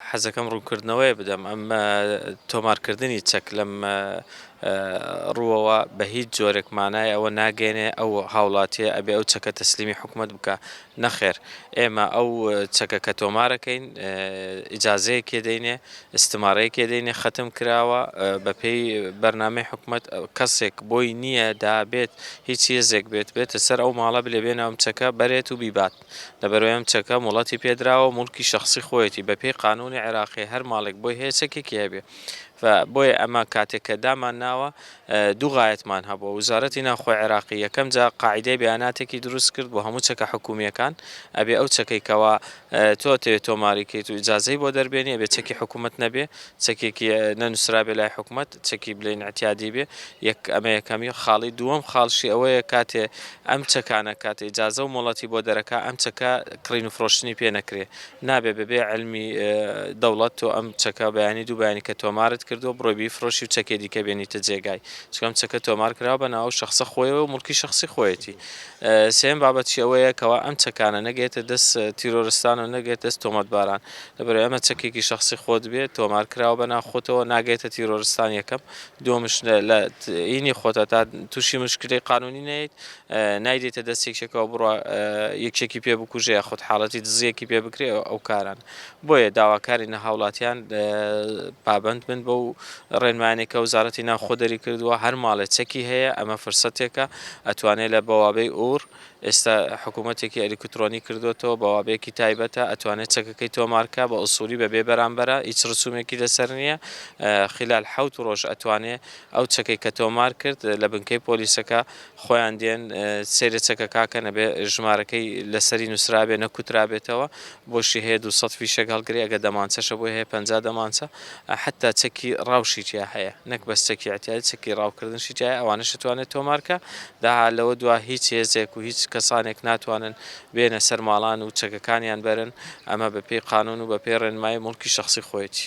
حەزەکەم ڕوونکردنەوەیە بدەم ئەم تۆمارکردنی چەک لەم ڕووەوە بە هیچ جۆرێک مانای ئەوە ناگەێنێ ئەو هاوڵاتیە ئەبێ ئەو چەکە تەسلیمی حکومەت بکە نەخێر ئێمە ئەو چەکە کە تۆمارەکەین ئیجازەیەکێ دەینێ ئیستمارەیەکێ دەینێ خەتم کراوە بەپێی بەرنامەی حکومەت کەسێک بۆی نییە دابێت هیچ هێزێک بێت بێتە سەر ئەو ماڵە بلێ بێنە ئەم چەکە بەرێت و بیبات. لەبەرئەوەی ئەم چەکە موڵەتی پێدراوە و موڵکی شەخسی خۆیەتی بەپێی قانونی عێراقی هەر ماڵێک بۆی هەیە چەکێکی هەبێ و بۆیە ئەمە کاتێک کە دامان ناوە دوو غایەتمان هەبووە وزارەتی ناوخۆی عێراقی یەکەم جا قاعیدەی بەیاناتێکی دروست کرد بۆ هەموو چەکە حکومییەکان ئەبێ ئەو چەکەی کەوا تۆ ئەتەوێ تۆماری کەیت و ئیجازەی بۆ دەربێنی ئەبێ چەکی حکومەت نەبێ چەکێکی نەنووسرابێ لای حکومەت چەکی بلێن اعتیادی بێ یەک ئەمە یەکەمی خاڵی دووەم خاڵشی ئەوەیە کاتێ ئەم چەکانە کاتێ ئیجازە و مۆڵەتی بۆ دەرەکا ئەم چەکە کڕین و فرۆشتنی پێ نەکرێ نابێ بەبێ عیلمی دەوڵەت تۆ ئەم چەکە بەیانی دوو بەیانی کە تۆمارت کردووە بڕۆی بیفرۆشی و چەکێ دیکە بێنیتە جێگای چونکە ئەم چەکە تۆمار کراوە بە ناو شەخسە خۆیەوە و موڵکی شەخسی خۆیەتی سێیەم بابەتشی ئەوەیە کەوا ئەم چەکانە نەگەێتە دەست تیرۆرستان و نەگەێتە دەست تۆمەتباران لەبەرئەوەی ئەمە چەکێکی شەخسی خۆت بێ تۆمار کراوە بە ناو خۆتەوە ناگەێتە تیرۆرستان یەکەم دووەمش لە ئینی خۆتە تا تووشی مشکلەی قانونی نەیت نایدەیتە دەست یەکێکەوە بڕوا یەکێکی پێ بکوژێ یاخود حاڵەتی دزیەکی پێ بکرێ ئەو کاران بۆیە داواکاری نە هاوڵاتیان پابند بن بەو ڕێنمایانەی کە وزارەتی ناوخۆ دەری کردووە هەر ماڵێ چەکی هەیە ئەمە فرسەتێکە ئەتوانێت لە بەوابەی ئور ئێستا حکوومەتێکی ئەلیکترۆنی کردوێتەوە بەوابەیەکی تایبەتە ئەتوانێت چەکەکەی تۆمارکە بە ئوسولی بە بێ بەرامبەرە هیچ رسومێکی لەسەر نییە خلال حەوت ڕۆژ ئەتوانێ ئەو چەکەی کە تۆمار کرد لە بنکەی پۆلیسەکە خۆیان دێن سەیرە چەکەکە کەن ئەبێ ژمارەکەی لەسەری نووسرابێ نەکوترابێتەوە بۆشی هەیە 200 فیشەک هەڵگرێ ئەگە دەمانچەشە بۆی هەیە 50 دەمانچە حتا چەکی ڕاوشی تیا هەیە نەک بەس چەکی اعتیادی چەکی ڕاوکردنشی تیا هەیە ئەوانەش ئەتوانێت تۆمارکە داها لەوە دوا هیچ هێزێک و هیچ کەسانێک ناتوانن بێنە سەر ماڵان و چەکەکانیان بەرن ئەمە بەپێی قانون و بەپێی ڕێنمایی موڵکی شەخسی خۆیەتی.